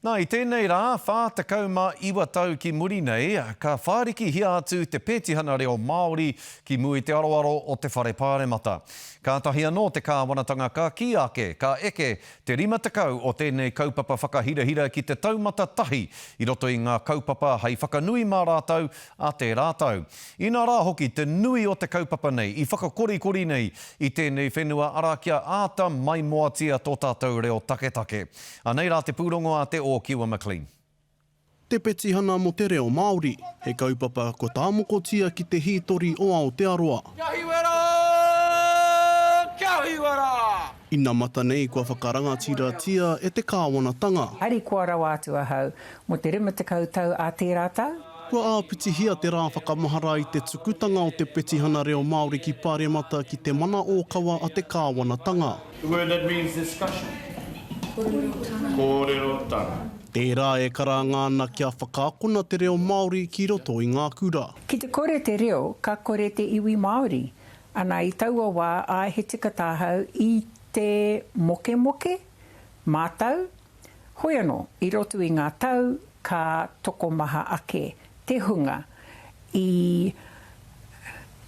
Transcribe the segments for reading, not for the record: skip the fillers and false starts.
Nā, i tēnei rā, 49 tau ki muri nei, ka whārikihia atu te pētihana reo Māori ki mua i te aroaro o te Whare Pāremata. Kātahi anō te kāwanatanga ka kī ake, ka eke te 50 o tēnei kaupapa whakahirahira ki te taumata tahi i roto i ngā kaupapa hei whakanui mā rātou a tērā tau. Inā rā hoki te nui o te kaupapa nei i whakakorikori nei i tēnei whenua arā kia āta maimoatia tō tātou reo taketake. Anei rā te pūrongo a Te Ōkiwa McLean. Te Petihana mō te Reo Māori, he kaupapa kua tāmokotia ki te hītori o Aotearoa. Kia hiwera! Kia hiwera! Inamata nei kua whakarangatiratia e te kāwanatanga. Harikoa rawa atu ahau mō te 50 tau a tērā tau. Kua āpitihia te rā whakamahara i te tukutanga o te petihana reo Māori ki Pāremata ki te mana ōkawa a te kāwanatanga. The word that means discussion. Kōrerotanga. Tērā e karanga ana kia whakaakona te reo Māori ki roto i ngā kura. Ki te kore te reo, ka kore te iwi Māori. Ana i taua wā, āe he tika tāhau i te mokemoke, mātau, Hoi anō, i roto i ngā tau ka tokomaha ake te hunga i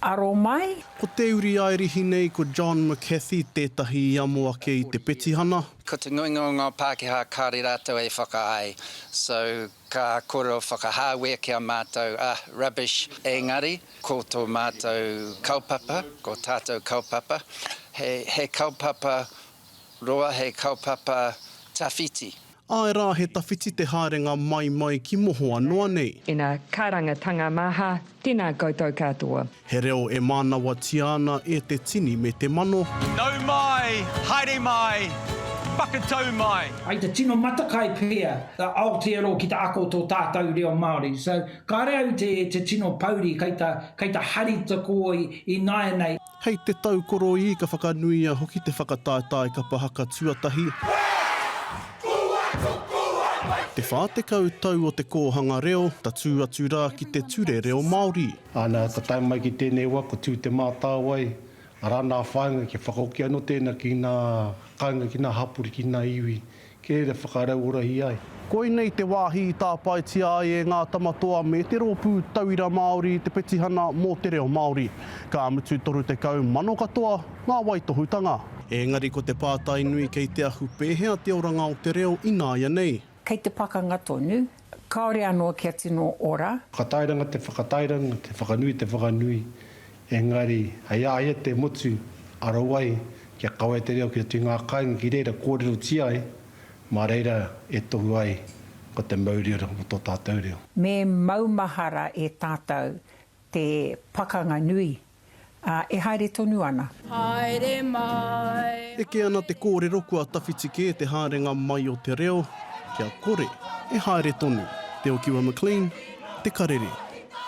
aro mai. Ko te uri Airihi nei ko John McCathy tētahi i amo ake i te petihana. Ko te nuinga o ngā Pākehā kāore rātou e whakaae, so ka kōrero whakahāwea ki a mātou, ah, rubbish, engari ko tō mātou kaupapa, ko tātou kaupapa, he, he kaupapa Roa he kaupapa tawhiti. Āe rā, he tawhiti te haerenga mai mai ki mohoa noa nei. Ina karangatanga maha, tena koutou katoa. He reo e mānawatia ana e te tini me te mano. Nau mai, haere mai, whakatau mai. I te tino matakai pea a Aotearoa ki te ako tō tātou reo Māori. So, kāre au te, te tino pouri kei ta, kei ta hari te koi ināianei. Hei te tau koroī ka whakanuia hoki te whakataetae kapa haka tuatahi. Te 40 tau o te kōhanga reo, tatū atu rā ki te Ture Reo Māori. Ana, ka tae mai ki tēnei wā, ko Tū Te Mātāwai, arā nā whāinga kia whakahoki anō tēnā ki ngā kāinga, ki ngā hapori, ki ngā iwi, Ki reira whakarauorahia ai. Koinei te wāhi i tāpaetia ai e Ngā Tamatoa me te Rōpū Tauira Māori te petihana mō te reo Māori. Ka mutu 30,000 katoa ngā waitohutanga. Engari ko te pātai nui kei te ahu pēhea te oranga o te reo ināianei? Kei te pakanga tonu, kāore anō kia tino ora. Whakatairanga te whakatairanga, te whakanui te whakanui, engari hei a ia te motu arawai kia kawe te reo ki roto i ngā kāinga ki reira kōrerotia ai, mā reira e tohu ai ko te mauri ora o tō tātou reo. Me maumahara e tātou te pakanga nui, ā, e haere tonu ana. Haere mai. Eke ana te kōrero kua tawhiti kē te haerenga mai o te reo, kia kore e haere tonu. Te Okiwa McLean, Te Karere.